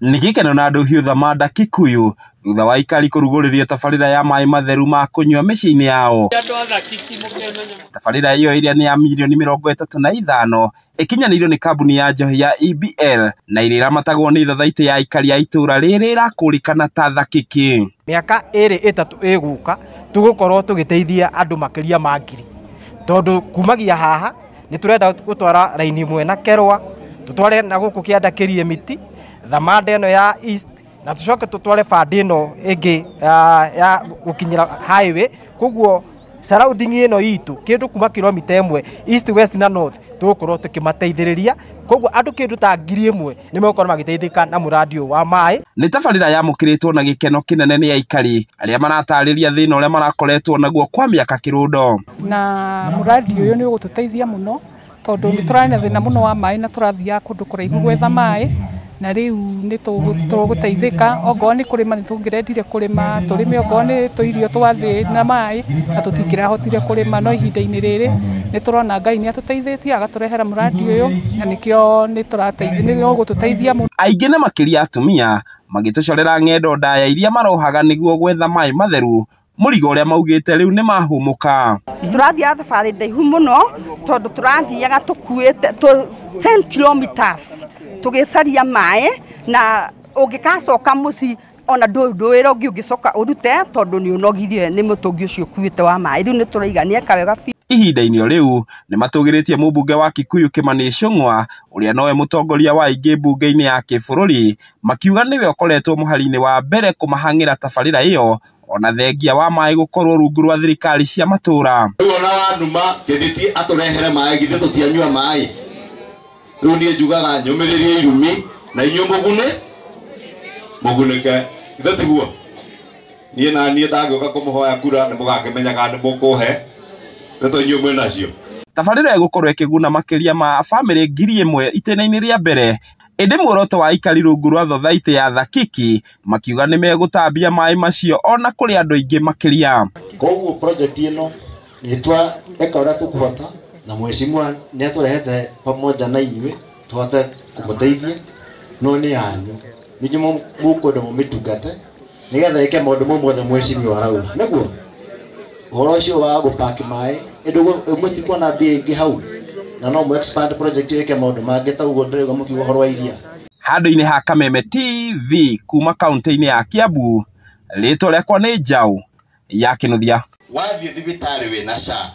Nĩ gĩkeno na ndũhiũ Thamanda Kikuyu thutha wa aikari kũrugũrĩrio tabarĩra ya maĩ matheru ma kũnyua mĩciĩ-inĩ yao. Tabarĩra ĩyo ĩrĩa nĩ ya mirioni 35 ĩkinyanĩirio nĩ kambuni ya njohi ya EBL na ĩrĩa ĩramatagwo nĩ thothaitĩ ya aikari a itũra rĩrĩ ĩrakũrĩkana ta Thakiki. Mĩaka 2 3 ĩgũka tũgũkorwo tũgĩteithia andũ makĩria ma ngiri, tondũ kumagia haha nĩ tũrenda gũtwara raini ĩmwe na Kerwa, tũtware na gũkũ kĩanda kĩrie miti Thamanda ĩno ya East, na tũcoke tũtware bandi ĩno ĩngĩ ya gũkinyĩra highway. Koguo surrounding ĩno itũ kĩndũ kuma kilomita 1 east, west na north tũgũkorwo tũkĩmateithĩrĩria. Koguo andũ kĩndũ ta 1000 nĩ megũkorwo magĩteithĩka na mũradi ũyũ wa maĩ. Nĩ tabarĩra yamũkĩrĩtwo na gĩkeno kĩnene nĩ aikari arĩa maratarĩria thĩna ũrĩa marakoretwo naguo kwa mĩaka kĩrũndo. Na mũradi ũyũ nĩ ũgũtũteithia mũno tondũ nĩ tũrarĩ na thĩna mũno wa maĩ na tũrathiaga kũndũ kũraihu gwetha maĩ, na rĩu nĩ tũgũteithĩka. Ongorwo nĩ kũrĩma nĩ tũngĩrendire kũrĩma tũrĩme, ongorwo nĩ tũirio twa thĩ na maĩ na tũtingĩrahotire kũrĩma, no ihinda-inĩ rĩrĩ nĩ tũrona Ngai nĩ atũteithĩtie agatũrehera mũradi ũyũ, na nĩkĩo nĩ tũrateithia, nĩ ũgũtũteithia mũno. Aingĩ na makĩria atumia magĩtũcorera ng'endo ndaya iria marohaga nĩguo gwetha maĩ matheru, mũrigo ũrĩa maugĩte rĩu nĩ mahũmũka. Tũrathiaga thabarĩ ndaihu mũno tondũ tũrathiaga tũkuĩte 10 kilometers tũgĩcaria maĩ, na ũngĩgacoka mũciĩ ona ndũĩ wĩra ũngĩ ũngĩcoka ũrute tondũ nĩ ũnogirie nĩ mũtũngi ũcio ũkuĩte wa maĩ. Rĩu nĩ tũraiga nĩ eka wega biũ. Ihinda-inĩ o rĩu nĩ matũgĩrĩtie mũmbunge wa Kikuyu Kimani Ichung'wa ũrĩa nowe mũtongoria wa aingĩ mbunge-inĩ ya kĩbũrũri, makiuga nĩwe ũkoretwo mũhari-inĩ wa mbere kũmahang'ĩra tabarĩra ĩyo ona thengia wa maĩ gũkorwo rungu rwa thirikari cia matũra. Rĩu ona wanuma kĩndĩti atũrehere maĩ, githĩ tũtianyua maĩ? Rĩu niĩ njugaga nyũmĩrĩrie irumi na inyuĩ mũgune mũgunĩke, githĩ tiguo? Niĩ na niĩ ndangĩũka kũmũhoya kura nĩ mũgakĩmenya kana nĩ mũkũhe ndeto inyuĩ mwĩ nacio. Tabarĩra ĩgũkorwo ĩkĩguna makĩria ma bamĩrĩ 1000 itĩna-inĩ rĩa mbere, ĩndĩ muoroto wa aikari rungu rwa thothaitĩ ya Thakiki makiuga nĩ megũtambia maĩ macio ona kũrĩ andũ aingĩ makĩria. Koguo project ĩno nĩ tweka ũrĩa tũkũhota na mheshimiwa nĩ atũrehete pamoja na inyuĩ tũhote kũmũteithia, no nĩ yanyu ningĩ mũkwenda mũmĩtungate nĩgetha ĩke maũndũ mau mothe mheshimiwa arauga. Nĩguo ũhoro ũcio wa gũpaki maĩ ĩndũ mũtikuona mbia ingĩ hau, na no mũ expand project ĩke maũndũ mangĩ ta ũguo ndĩraigua mũkiuga ũhoro wa iria. Handũ-inĩ ha Kameme TV kuma kaunti-inĩ ya Kiambu, rĩtwa rĩakwa nĩ Njaũ ya Kĩnuthia. Wathiĩ thibitarĩ wĩna SHA.